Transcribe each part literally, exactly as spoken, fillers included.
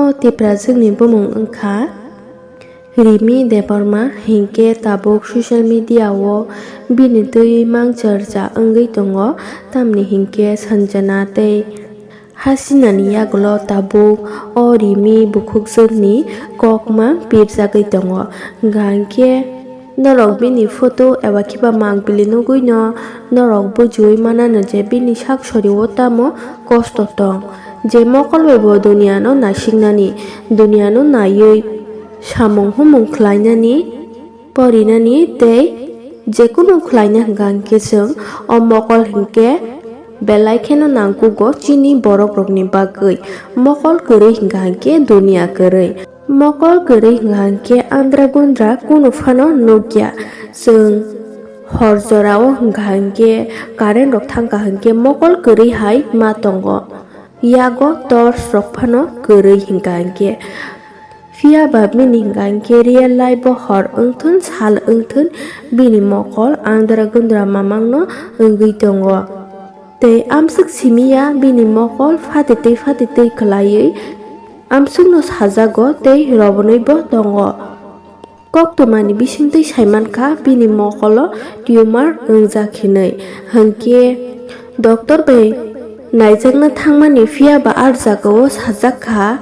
O Tiprajwkni bumung wngkha Rimi Debbarma, hinkhe tabuk social media o bini twi mangsa rwja wngwi tongo, tamni hinkhe Sanjana tei Hasinani yagulo tabuk o Rimi bukhukjwkni kokma pirjagwi tongo. Hwnkha hinkhe norok bini photo eba khiba mangpili nugwino norok bujiwi manano je bini sak sorio tamo kosto tong. Je mokol bai bo duniano nasiknani, duniano naiwi samung humung khlainani, porinani tei jekunu khlaina hwnkha hinkhe chwng o mokol hinkhe belai kheno nangkugo chini borok rokni bagwi. Mokol kwrwi hwnkha hinkhe dunia kwrwi. Mokol kwrwi hwnkha hinkhe andra gundra kunu phano nukya. Chwng hor jorao hwnkha hinkhe current rok thangkha hinkhe mokol kwrwi hai ma tongo. Yago torch rok phano kwrwi hwnkha hinkhe. Phiya ba bini hwnkha hinkhe real life o hor wngthun sal wngthun bini mokol andra gundra mamangno wngwi tongo. Tei amswk simiya bini mokol phatitwi phatitwi khlaiwi amswkno sajago tei robonwibo tongo. Koktwmani bisingtwi saimankha bini mokolo tumor wngjak hinwi. Hinkhe doctor bai naijakna thangmani phiya ba ah jagao sajakkha.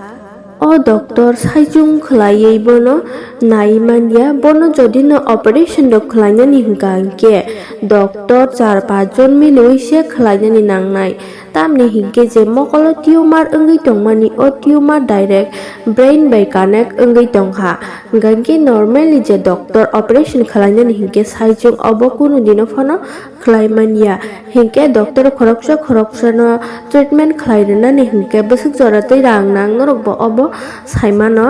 O doctor saichung khlaiwi bono naiwi manya, bono jodi no operation rok khlainani hwnkha hinkhe doctor char panch jon miliwi se khlainani nangnai. Tamni hinkhe je mokolo tumor wngwi tongmani, o tumor direct brain bai connect wngwi tongkha. Hwnkha hinkhe normally je doctor operation khlainani hinkhe saichung obo kunu dino phano khlai manya. Hinkhe doctor khoroksa khoroksano treatment khlai rwnani hinkhe bwswk jora tei rang nang, norokbo obo saimano.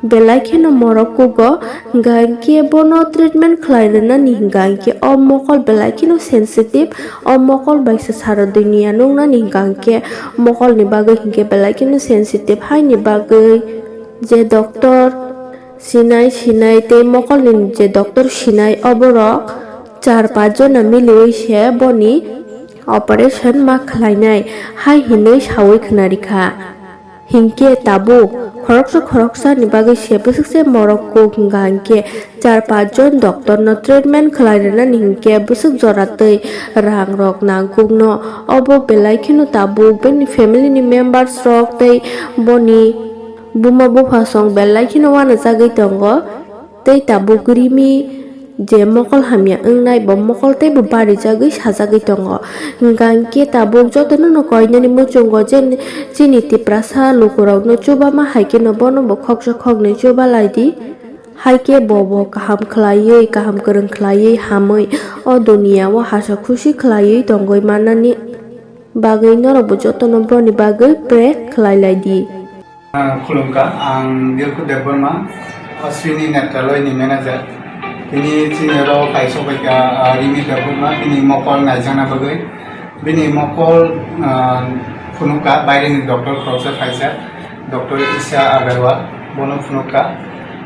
Belai kheno morok kugo, hwnkha hinkhe bono treatment khlai rwnani hwnkha hinkhe o mokol belai kheno sensitive, o mokol bai se sara dunia nuknani hwnkha hinkhe mokolni bagwi hinkhe belai kheno sensitive haini bagwi je doctor sinai sinai tei mokolni je doctor sinai oborok char panch jona miliwi se boni operation ma khlainai hai hinwi sawi khwnarikha. Hinkhe tabuk khoroksa khoroksani bagwi se bwswk se morok kuk hwnkha hinkhe char panch jon doctor no treatment khlai rwnani hinkhe bwswk jora twi rang rok nangkukno. Obo belai kheno tabuk bini family ni members rok tei boni buma bupha song belai kheno uanajagwi tongo. Tei tabuk Rimi je mokol hamya wngnai, bo mokol teibo barijagwi sajagwi tongo. Hwnkha hinkhe tabuk jotono no koinani muchungo je chini Tiprasa lukurokno chubama hai kheno bono bo khoksa khoknwi chuba lai di. Hai khe bo bo kaham khlaiwi, kaham kwrwng khlaiwi, hamwi o duniya o hasa khusi khlaiwi tongwi mannani bagwi norokbo jotono boni bagwi pray khlai lai di. Ah, khulumkha, ang Dilku Debbarma, Ashwini Netraloy ni manager. Tini chini oro kaisa bai kha, ah, Rimi Debbarma, bini mokol naijakna bagwi. Bini mokol, ah, phunukha, baire ni doctor khoroksa phaijak, Doctor Isha Agarwal, bono phunukha.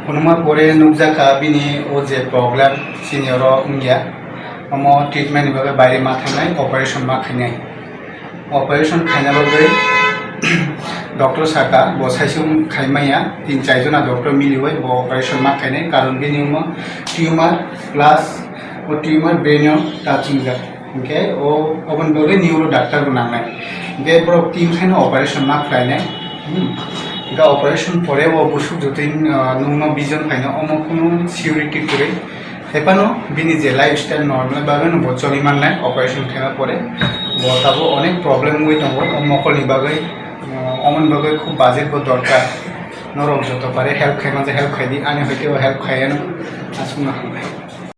Phunukma pore nukjakha bini o je problem, chini oro wngya. Omo treatment ni bagwi baire ma thangnai, operation ma khainai. Operation khaina bagwi doctor saka bo saichung khaimaya, tin char jona doctor miliwi bo operation ma khainai, karon bini omo tumor plus o tumor brain o touching jak. Hinkhe o oboni bagwi neuro doctor bo nangnai. Hinkhe borok team khaino operation ma khlainai. Hmm. Hinkhe operation pore o busuk jotoi, ah, nungno vision khaino omo kunu surety kwrwi. Hephano bini je lifestyle normal bagwi no bo choli mannai, operation khaima pore bo tabuk onek problem wngwi tongo o mokolni bagwi, uh, omoni bagwi khub budget bo dorkar. Norok joto pare help khaima je help khai di, ani hoite o help khaiya no aswkno hambai.